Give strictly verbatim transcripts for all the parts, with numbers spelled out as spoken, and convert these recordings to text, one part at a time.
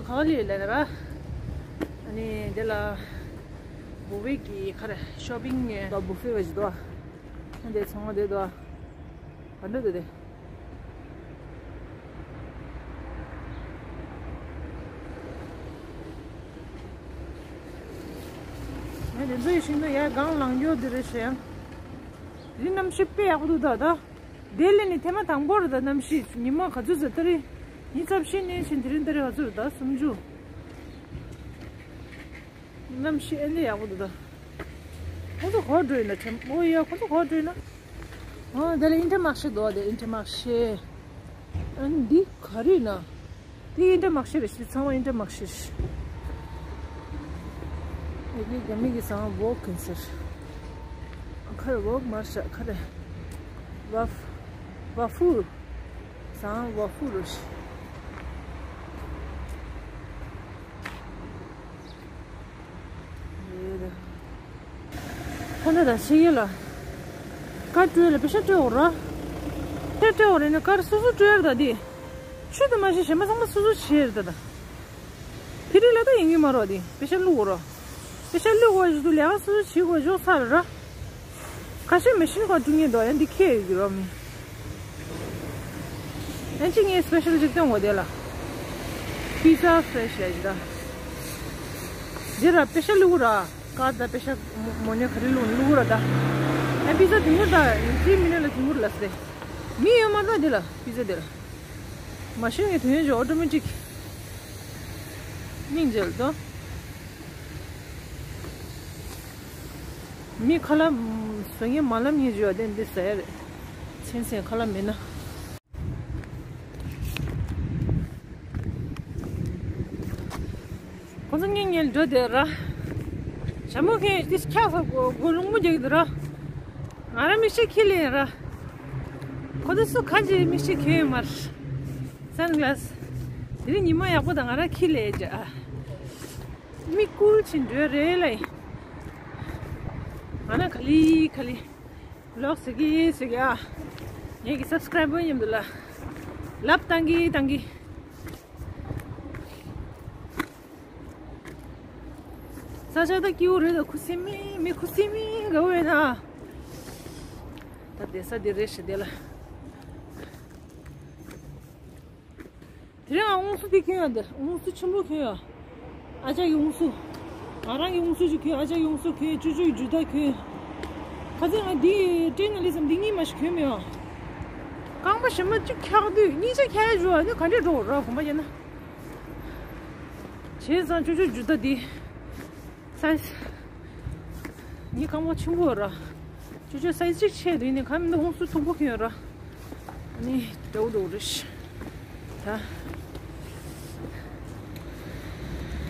ག་ལི་ལ་ར། ཨ་ནི་དེ་ལ་བོ་བེ་གི་ཁར་ཤོ་པིང་ངས་བུ་ཕེ་བ་ཞིག་འདུག་འདི་ཚོང་པ་དེ་འདུག་ག་འདྲ་འདུག་དེ། ངས་དེ་ཚོའི་ཤིང་ཏོག་ཡར་སྒང་ལངས་རྒྱུ་དེ་རེད་ཤག་དེ་རིང་གནམ་གཤིས་དཔེ་ཡག་པོ་འདུག་ད་ད། དེ་ལས་ནི་ཐེངས་མ་དང་པོ་རེད་ད། གནམ་གཤིས་ཉི་མ་ག་ཚོད་ཟེར་ད་རེད། ཉི་ཚབ་ཤིང་ནས་ཕྱིན་དེ་རིང་ད་རེད་ག་ཚོད་རེད་ད་སུམ་ཅུ། གནམ་གཤིས་ཨེ་འདྲ་ཡག་པོ་འདུག་ད། ཁོ་ཚོ་ག་པར་འགྲོ་ཡིན་ན་ཁྲེམ་ཨོ་ཡ་ཁོ་ཚོ་ག་པར་འགྲོ་ཡིན་ན། ཨ་དེ་ལ་ཨིན་ཊར་མཱར་ཤེ་འདུག་དེ་ཨིན་ཊར་མཱར་ཤེ། ཨ་འདི་ག་རེ་ཡིན་ན། དེ་ཨིན་ཊར་མཱར་ཤེ་རེད་ཤག་ཚང་མ་ཨིན་ཊར་མཱར་ཤེ་རེད་ཤག་ཨེ་དེ་རྒྱ་མི་གི་ཟ་ཁང་ཝོག་གིན་ཟེར། ཁ་རེ་ཝོག་མར་ཤག་ཁ་རེ་ཝ་ཝ་ཧྥུ། ཟ་ཁང་ཝ་ཧྥུ་རེད་ཤག་ཁོ་ན་ད་ཤེས་ཡོད་ལ། ཀར་སྤྲོད་ལ་པེ་ཤ་སྤྲོད་འོ་ར། ཀར་སྤྲོད་འོ་རེད་ན་ཀར་སོ་སོ་སྤྲོད་ཡར་ད་དེ། ཆུ་དུ་མ་ཤེས་གཞན་པ་ཚང་མ་སོ་སོ་བྱེད་ཡར་ད་ད། ཕི་རི་ལ་ད་ཡིན་གྱི་མ་རོ་དེ་པེ་ཤ་བླུག་འོ་ར། པེ་ཤ་བླུག་འོ་ཞིག་ཏུ་ལས་ཀ་སོ་སོ་བྱེད་དགོས་ཞོག་ཚར་ར། ཁ་ཤས་མེ་ཤིན་ཁོ་དཀྲུག་ཉེ་འདུག་ཡང་འདི་ཁྱེད་ཡོད་ཀྱི་རོ་མི། ཨན་ཅི་ངས་སི་པེ་ཤལ་ཅིག་སྟོན་དགོས་དེ་ལ། པི་ཛ་ཧྥེ་རེ་ཤི་ལ་ཞིག་ད། འདི་ར་པེ་ཤལ་བླུག་ར། ཀར་ད་པེ་ཤལ་མོ་ཉ་ག་རེ་བླུག་བླུག་ར་ད། ཨན་པི་ཛ་དེ་ངུར་ད་ཡིན་ཁྲི་མི་ནི་ལ་དེ་ངུར་ལ་སེ། མི་ཡོད་མ་ད་དེ་ལ་པི་ཛ་དེ་ལ། མ་ཤིན་གི་དོན་ཡོད་ཅིག་ཨོ་ཊོ་མེ་ཊིག་སྙིང་རྗེ་ལ་དོ། མི་ཁ་ལག་བཟོ་མཁན་མ་ལབ་མཁན་ཞིག་ཡོད་དེ་འདི་ཟ་ཡ་རེད། ཚན་ཚན་ཁ་ལག་མེད་ན། ཁོ་ཚོ་ངེད་ངེད་འགྲོ་དེ་ར། ཞྭ་མོ་ཁེན་འདི་འཁྱག་ས་གོ་གོ་རླུང་མོ་རྒྱག་གི་འདུག་ར། ང་རང་མིག་ཤེལ་འཁྱེར་ལེ་ཡིན་ར། ཁོ་ཚོ་སུ་ག་ཅིག་མིག་ཤེལ་འཁྱེར་ཡོད་མ་རེད། སན་གི་ལ་སི། དེ་རིང་ཉི་མ་ཡག་པོ་དང་ང་རང་འཁྱེར་ལེ་ཡིན་ཅག་མིག་སྐུལ་ཕྱིན་འགྲོ་རེད་ལ་ཡིན། ང་རང་ག་ལེ་ག་ལེ། ལོག་ཟེར་གི་ཟེར་གི་ཨ། ངེད་ཀྱི་སབ་སི་ཀ་རའི་བར་མཉམ་དུ་ལ། ལབ་བཏང་གི་བཏང་གི། ས་ཆ་ད་སྐྱིད་པོ་རེད་ད། ཁུ་སིམ་མེ་མེ་ཁུ་སིམ་མེ་དགའ་བོ་ཡོད་ད། ད་བསྡད་ས་འདི་རེད་ཤག་དེ་ལ། དེ་རིང་ཨ་ཨུང་སུ་དེ་གྱོན་ཡོད་དེ། ཨུང་སུ་ཆེན་པོ་གྱོན་ཡོད། ཨ་ཅག་གི་ཨུང་སུ། ང་རང་གི་ཨུང་སུ་ཅིག་གྱོན། ཨ་ཅག་གི་ཨུང་སུ་གྱོན། ཅོ་ཅོ་གི་ཇུ་ཏ་གྱོན། ཁ་སང་ང་འདི་ཊེན་ནང་སླེབས་ཙམ་འདི་གཉིས་མ་ཞིག་གྱོན་མེད་ཨ། རྐང་པ་ཞིམ་པོ་གཅིག་འཁྱག་དུས་གཉིས་ཆ་འཁྱག་ཡ་ཞུ་ཨ་ནི་ག་འདྲས་འགྲོ་ར་གོམ་པ་རྒྱབ་ན། བྱས་ཙང་ཅོ་ཅོ་ཇུ་ཏ་འདི། སའི་ཛི། ངའི་རྐང་པ་ཆེན་པོ་ཡོད་ར། ཅོ་ཅོ་སའི་ཛི་གཅིག་ཆེ་དུས་ནི་གང་མི་འདུག་ཨུང་སུ་མཐུག་པོ་གྱོན་ཡོད་ར། ཨ་ནི་འདྲ་བོ་འདྲ་བོ་རེད་ཤག་ད།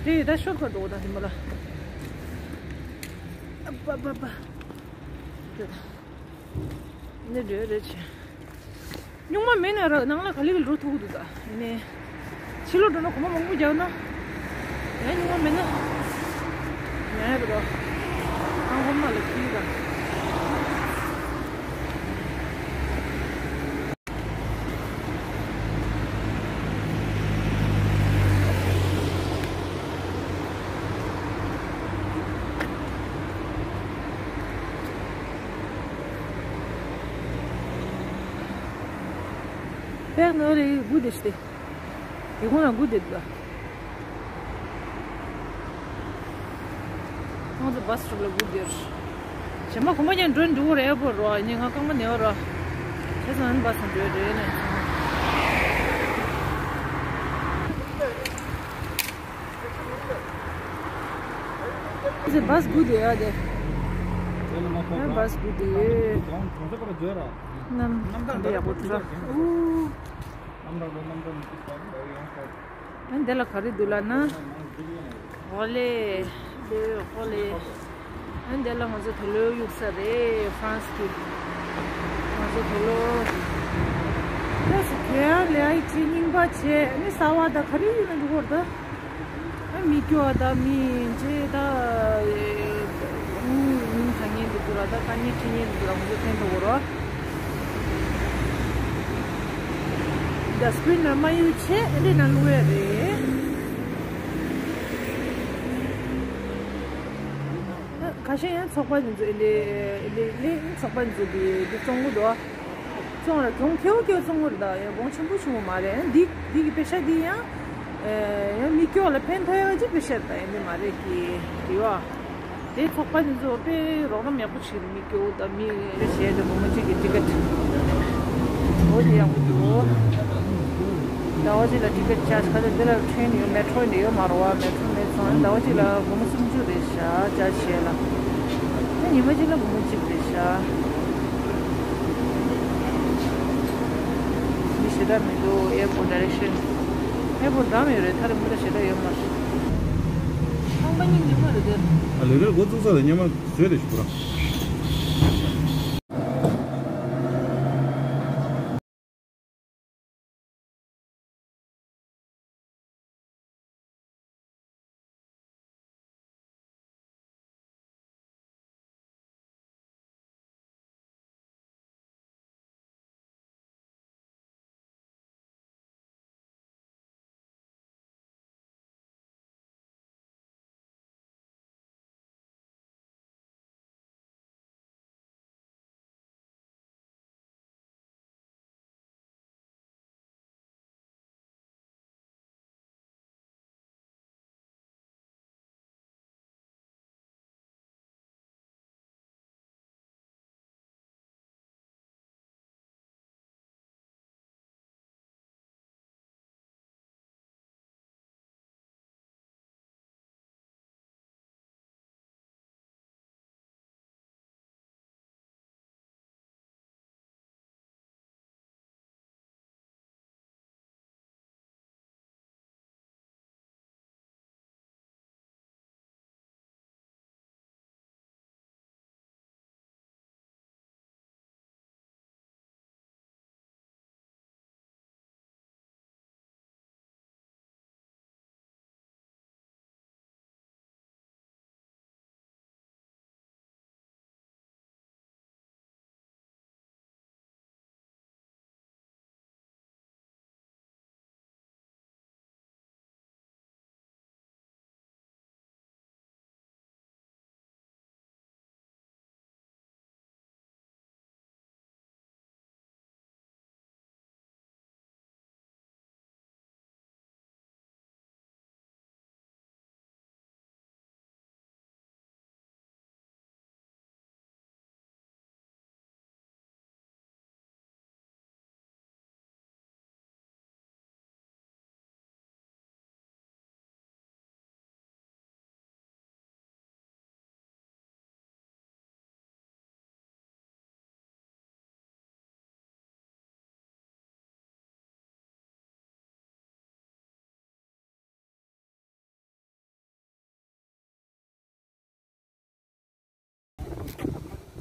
དེ་ད་ཤོར་བར་འགྲོ་དང་དེ་མོ་ལ། ཨ་པ་པ་པ། དེ་ད། འདི་འདྲ་རེད་ཆེ། སྨྱུག་མ་མེད་ན་ར་ནང་ལ་ག་ལེ་ག་ལེ་འགྲོ་ཐུབ་ཀྱི་འདུག་ད། ཡིན་ནའི། ཕྱི་ལོགས་འགྲོ་ན་གོམ་པ་མང་པོ་རྒྱག་ན། ཡང་སྨྱུག་མ་མེད་ན། ཡང་ཡག་གི་འདུག་ཁང་གོམ་མ་ལ་ཁྱི་དང་། དཔེར་ན་རེ་དགུ་དེ་སྟེ། དེ་ཁོང་ལ་དགུ་དེ་འདུག་ཁོང་ཚོ་བྷ་སི་སྒྲུབ་ལ་སྒུག་སྡོད། བྱེ་མ་གོམ་པ་ཀྱང་འགྲོ་འགྲོ་གི་རེད་པོ་རོ། ཉིན་ང་རྐང་པ་ན་བ་རོ། བྱས་ཙང་བྷ་སི་འགྲོ་རེད་ནས། ཁོང་ཚོ་བྷ་སི་སྒུག་སྡོད་ཡ་དེ། ང་བྷ་སི་སྒུག་སྡོད་ཡོད། གནམ་ག་འདྲ་ཡག་པོ་འདུག་ར། ཨུ། ཨ་འདི་ལ་ག་རེ་འདུག་ལབ་ན། ཨོ་ལེ། ལེ་ཨོ་ལེ། ཨ་འདི་ལ་ང་ཚོ་དུག་ལོག་གཡུག་ས་རེད་ཧྥ་རན་སི་གི། ང་ཚོ་དུག་ལོག་ལ་སི་གོན་ཡ་ལེ་ཨའི་ཅི་རྙིང་པ་བྱས་ཨ་ནི་གསར་པ་ད་ག་རེ་ཡིན་ན་འགྲོ་གི་རེད་ད། ཨ་མི་སྐྱོ་བ་ད་མི་ཡིན་ཅེ་ད། ཉིན་ཐང་ངེས་འདུག་ར་ད་དཀའ་ངལ་འཕྲད་ངེས་འདུག་ར་ང་ཚོ་ཕན་ཐོགས་ར། ཌ་སི་པིན་ནང་མ་གཡུག་བྱས་ཨ་འདྲས་ནང་བླུགས་ཡ་རེད། ཁ་ཤས་ཡང་ཚོགས་པ་འདི་ཚོ་ཨེ་ལེ་ཨེ་ལེ་ཨེ་ཚོགས་པ་འདི་ཚོ་འདི་འདི་བཙོང་གི་འདུག་བཙོང་ར་གྱོང་ཁེ་བོ་ཁེ་བོ་བཙོང་གི་རེད། ད་ཡང་གོང་ཆེན་པོ་ཆུང་བོ་མ་རེད། འདི་འདི་གི་པེ་ཤ་འདི་ཡང་ཡང་མི་སྐྱོ་ལ་ཕན་ཐོགས་ཡག་ཅིག་པེ་ཤ་ད་ཡང་འདི་མ་རེད་ཀི་རེད་བ། དེ་ཚོགས་པ་འདི་ཚོ་དཔེ་རོགས་རམ་ཡག་པོ་བྱེད་མི་སྐྱོ་ད་མི་རེ་བྱས་ཏེ་སྒོར་མོ་གཅིག་གི་ཊི་ཀེ་ཊི་འོ་དེ་ཡག་པོ་འདུག་ཟླ་བ་གཅིག་ལ་ཊི་ཀེ་ཊི་ཆར་ཇི་ག་ཚོད་འདི་ལ་ཊི་རེན་ཡོད་མེ་ཊོ་འདི་ཡོད་མ་རེད་བ། མེ་ཊོ་མེད་སོང་ཟླ་བ་གཅིག་ལ་སྒོར་མོ་སུམ་ཅུ་རེད་ཤག་ཅར་ཇི་བྱས་ལ། ད་ཉི་མ་གཅིག་ལ་སྒོར་མོ་གཅིག་རེད་ཤག་མི་ཞེ་དྲག་མི་འདུག་ཨེར་པོར་ཊི་ཌི་རེག་ཤན། ཨེར་པོར་ཊི་འགྲམ་ཡོད་རེད། ཐག་རིང་པོ་ད་ཞེ་དྲག་ཡོད་མ་རེད། ཁང་པ་གཉིས་ཉི་མ་རེད་དེ། ཨ་ལས་ཀར་འགོ་བཙུགས་ས་ལ་ཉི་མ་བཟོས་རེད་ཞུ་ར།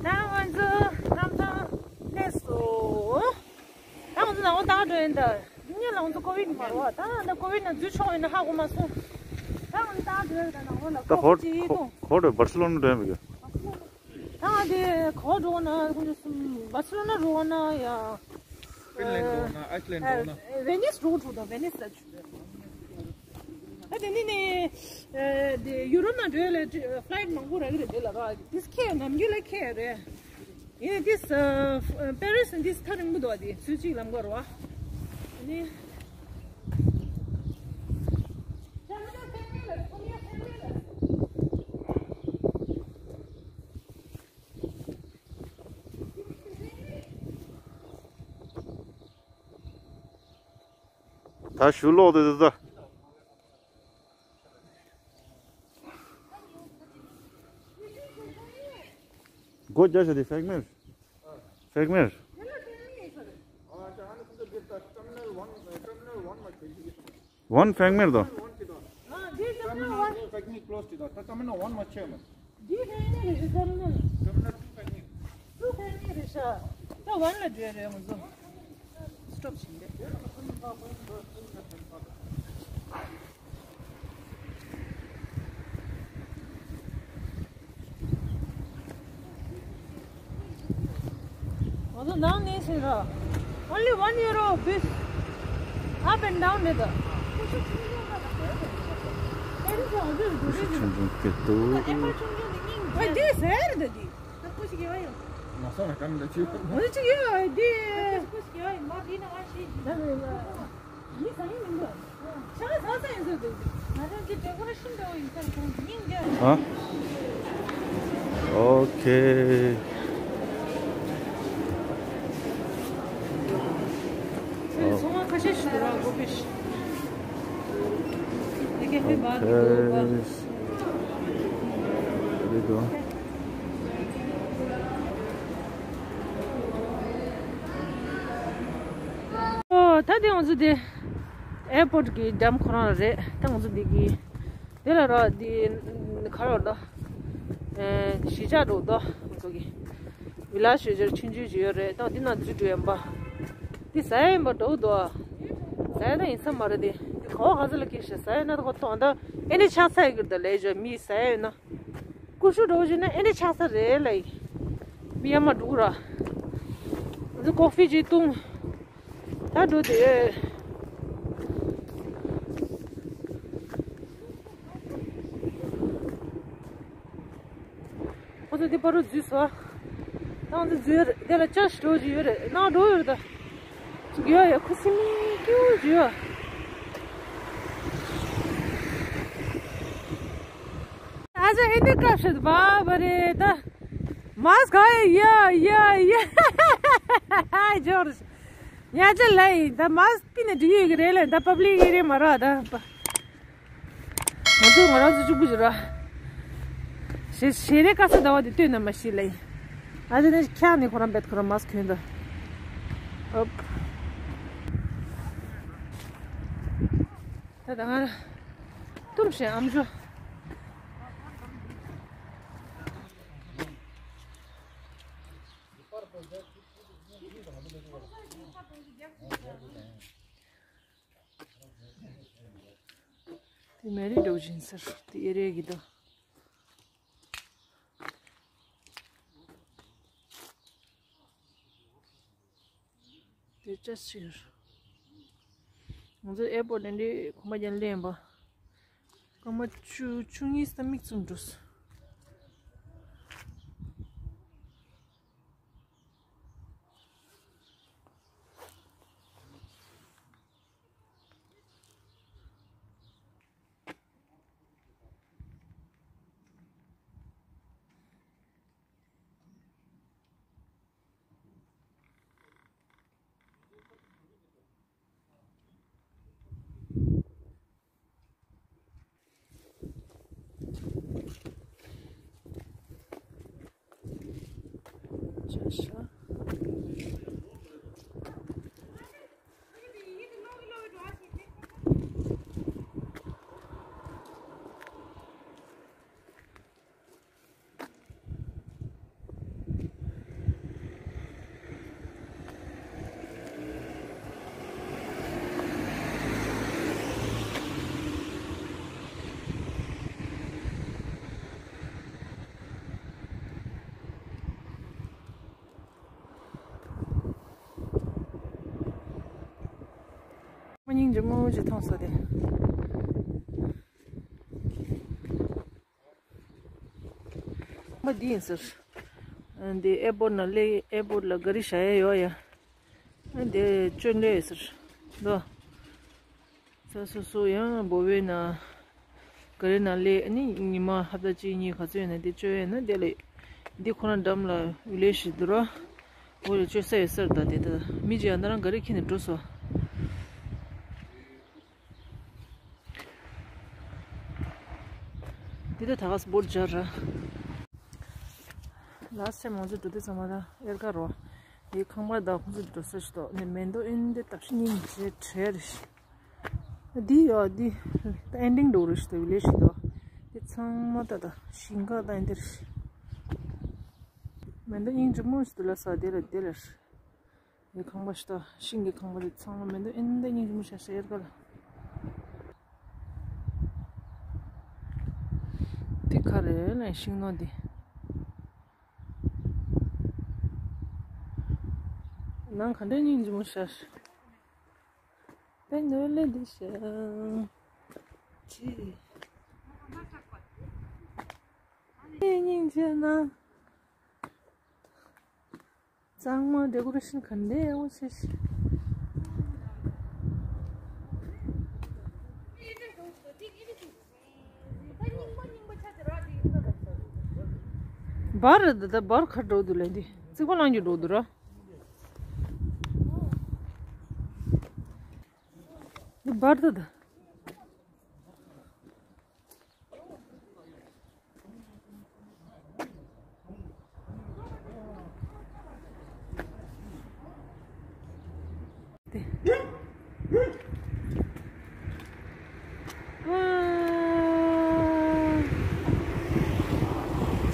ད་ང་ཚོ་རྣམ་ཐར་སླེབས་སོང་། ད་ང་ཚོ་ནང་ལ་ད་འགྲོ་ཡིན་ད། ཉེ་ལ་ང་ཚོ་ཀོ་བིད་མ་རེད་བ། ད་ད་ཀོ་བིད་ནང་འཛུལ་ཆོག་ཡིན་ན་ཧ་གོ་མ་སོང་། ད་ང་ཚོ་ད་འགྲོ་ཡིན་ད་ནང་ལ་ད་ཧོ་ཧོ་ཧོ་ཧོ་བར་སི་ལོ་ན་འགྲོ་ཡིན་པ་གི། ད་ང་དེ་ག་པར་འགྲོ་ན་ཁོང་ཚོ་སུམ་བར་སི་ལོ་ན་འགྲོ་ན་ཡ། ཧྥིན་ལན་འགྲོ་ན་ཨའི་སི་ལན་འགྲོ་ན། ཝེ་ནིས་འགྲོ་ཐུབ་ད་ཝེ་ནིས་ལ་ཆུ། ད་དེ་ནི་ནི་ཨ་དེ་ཡུ་རོབ་ནང་འགྲོ་ཡ་ལ་ཕ་ལའིཊ་མང་པོ་རག་གི་རེད་དེ་ལ་ར་དིས་ཁེ་ནམ་རྒྱུན་ལ་ཁེ་རེད། ཡིན་ནི་དིས་པེ་རིས་ནི་དིས་ཐག་རིང་པོ་འདུག་ཨ་དེ་ཚུལ་གཅིག་ལམ་ཁ་རེད་བ། ཨ་ནི། ད་ཞུ་ལོག་དེ་དེ་ད། སྒོ་རྒྱག་བྱ་དེ་ཧྥེག་མེར། ཧྥེག་མེར། ཝན་ཧྥེག་མེར་དང་། ཨ་དེ་ད་ད་ཝན་ཧྥེག་མེར་ཀློ་སི་དེ་ད་ད་ད་མིན་ན་ཝན་མ་ཆེ་མ། འདི་ཕན་ནི་རེད་ཤག་ཏེར་མི་ནལ་ཏུ་ཕན་ནི་རེད་ཤག་ད་ཝན་ལ་འགྲོ་རེད་ང་ཚོ། སི་ཊོབ་བྱེད་འདི། ང་ཚོ་ནང་ནས་ཟེར་ར། Only one euro bus up and down རེད་ད། ཆུང་ཆུང་སྐད་འདུག་ཨེ་པལ་ཆུང་ཆུང་འདི་སྙིང་ ཨ་འདི་ཟེར་འདི་འདི། ད་ཁོ་ཞིག་ཡོད་ཡོད། མ་སོང་ན་གང་འདྲ་ཅིག་འོ་ཅིག་ཡོད་འདི། ཁོ་ཞིག་ཡོད་མ་བི་ན་ཨ་ཤི་ཞིག་ད་མི་ལ་མི་ཟ་ཡི་མི་འདུག་ཆང་ཟ་ས་ཡིན་ཟེར་འདི། ང་རང་གི་དེ་ཁོ་ར་ཤིན་ཏུ་ཡིན་ས་ཁོང་སྙིང་རྗེ། ཨ། ཨོ་ཁེ། ཚོང་ཁ་ཤས་ཤིག་འདུག་ར་གོ་པེ་ཤི། དེ་ག་ཧེ་བ་འདུག་ག་ཨོ་ད་དེ་ང་ཚོ་དེ་ཨེར་པོར་གི་འགྲམ་ཁོ་རང་རེད། ད་ང་ཚོ་འདི་གི་དེ་ལ་ར་འདི་ག་རེ་རེད་ད། གཞིས་ཆགས་འགྲོ་འདུག་ང་ཚོ་གི་བི་ལ་ཞེས་བྱར་ཆུང་ཆུང་ཞིག་ཡོད་རེད། ད་འདི་ན་འཛུལ་འགྲོ་ཡིན་པ། འདི་ཟ་ཡ་ཡིན་པ་འགྲོ་འདུག་ཟ་ཡ་ད་ཡིན་ས་མ་རེད་དེ། འདི་ག་བ་ག་ཚོད་ལ་སྐྱེས་ཤག་ཟ་ཡ་ན་ད་ག་ཐོག་ད་ཨེ་ནི་ཆགས་ཚར་ཡོད་ཀྱི་རེད་ད། ལས་བྱ་མི་ཟ་ཡ་ཡོད་ན། ཀུ་ཤུ་འགྲོ་བཞིན་ན་ཨེ་འདྲ་ཆགས་ས་རེད་ལ་ཡིན། མི་ཡར་མར་འགྲོ་ར། ང་ཚོ་ཀོ་ཧྥི་ཅིག་བཏུང་། ད་འགྲོ་དེ། ཁོ་ཚོ་དེ་པར་རུ་འཛུལ་སོང་། ད་ང་ཚོ་འཛུལ་རེད། དེ་ལ་ཅར་ཅི་འགྲོ་བཞིན་ཡོད་རེད། ནང་འགྲོ་ཡོད་རེད་ད། ཡོད་ཡོད། ཁུ་སིམ་སིམ་ཡོད། ཨ་ཅག་ཧིན་དི་སྐབས་ཤིག་བ་བ་རེད་ད། མཱ་སི་ཀ་ཡ་ཡ་ཡ། ཨ་ཇོར། ཉ་ཅ་ལ་ཡིན་ད། མཱ་སི་ཀ་པི་ནས་འགྲིག་ཡོད་ཀྱི་རེད་ལ། ད་པབ་ལིག་ཨེ་རི་ཡ་མ་ར་ད། ང་ཚོ་ང་རང་ཚོ་གཅིག་པུ་ཞིག་ར། ཞེ་ཞེ་རེ་ཀ་ས་ཟླ་བ་དེ་ལྟོས་ན་མ་ཤེས་ལ་ཡིན། ཨ་ཅག་ནས་ཁྱག་ནས་ཁོ་རང་བེད་ཁོ་རང་མཱ་སི་ཀ་གྱོན་ད། ཨོབ། ད་ད་ང་ལྟུམ་ཞིང་ཨམ་ཞོ། དེ་མེ་རི་འགྲོ་བཞིན་ཟེར་དེ་ཨེ་རེ་གི་ད། དེ་ཅ་ཕྱིར། ང་ཚོ་ཨེར་པོར་ནས་འདི་གོམ་པ་རྒྱག་ལེན་པ། སྐར་མ་བཅུ་བཅུ་གཉིས་ཙམ་མིག་བཙུམ་འགྲོ་སོང་། སྙིང་རྗེ་མོ་ཞིག་མཐོང་སོང་སྟེ། མ་འདི་ཡིན་ཟེར། འདི་ཨེར་པོར་ནང་སླེབས། ཨེར་པོར་ལ་ག་རི་བཞག་ཡས་ཡོད་ཡ། འདི་བཅོ་ལེ་ཟེར། འདུག་ས་སོ་སོ་ཡང་བོ་བའི་ནང་ག་རི་ནང་སླེབས། ཨ་ནི་ཉི་མ་ཧབ་ཏ་གཅིག་གཉིས་ག་ཚོད་ཡོད་ན་དེ་བཅོ་ཡས་ན་དེ་ལས། འདི་ཁོ་ན་འགྲམ་ལ་ཝི་ལེ་ཇི་ཞིག་འདུག་ར། འོ་ལ་བཅོ་ས་ཡོད་ས་རེད་ད། དེ་ད་མི་གཅིག་ཡང་ན་རང་ག་རི་ཁྱེར་ནས་འགྲོ་སོང་། འདི་ད་ད་ག་སི་བོར་སྦྱར་ར། ལ་སེ་མང་ཚོ་འགྲོ་དུས་ཚང་མ་ད་དབྱར་ཁ་རོ། དེ་ཁང་པ་ད་ཁོང་ཚོ་འགྲོ་ས་ཞིག་འདུག་ནས་མེ་ཏོག་ཨིན་དེ་ད་ཤི་ཉིན་བྱེད་བྲལ་རེ་ཞིག་འདི་ཡོད་འདི། ད་ཨེན་ཌིང་འགྲོ་རེ་ཞིག་ད་ཝི་ལེ་ཇི་ཞིག་འདུག་དེ་ཚང་མ་ད་ད་ཞིང་ཁ་ད་ཨིན་དེ་རེ་ཞིག་མེ་ཏོག་སྙིང་རྗེ་མོ་ཞིག་འདུག་ལ་ས་དེ་ལ་དེ་ལ་རེ། ངའི་ཁང་པ་ཞིག་ད། ཤིང་གི་ཁང་པ་དེ་ཚང་མ་མེ་ཏོག་ཨིན་དེ་སྙིང་རྗེ་མོ་ཤ་ཤ་ཡར་ག་ལ། དེ་ག་རེ་ལ་ཤིང་ནོར་དེ། ནང་ག་འདྲ་སྙིང་རྗེ་མོ་ཤ་ཤ། པེ་ནོ་ལེ་དེ་ཤ། ཅི། སྙིང་རྗེ་ན། གཙང་མ་ཌེ་ཀོ་རེ་ཤན་ག་འདྲ་ཡག་པོ་བྱས་ཤག་འབར་རེད་ད། འབར་ག་འགྲོ་འདུག་ལབ་འདི་རྩིག་པ་བླངས་རྒྱུ་འགྲོ་འདུག་ར། འདི་འབར་ད་ད།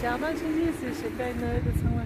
ཇག་དང་ཆུང་ཆུང་ཟེར་ཞིག་བཀའ་ཡིན་ན་ཡོད་དེ་ཚང་མ།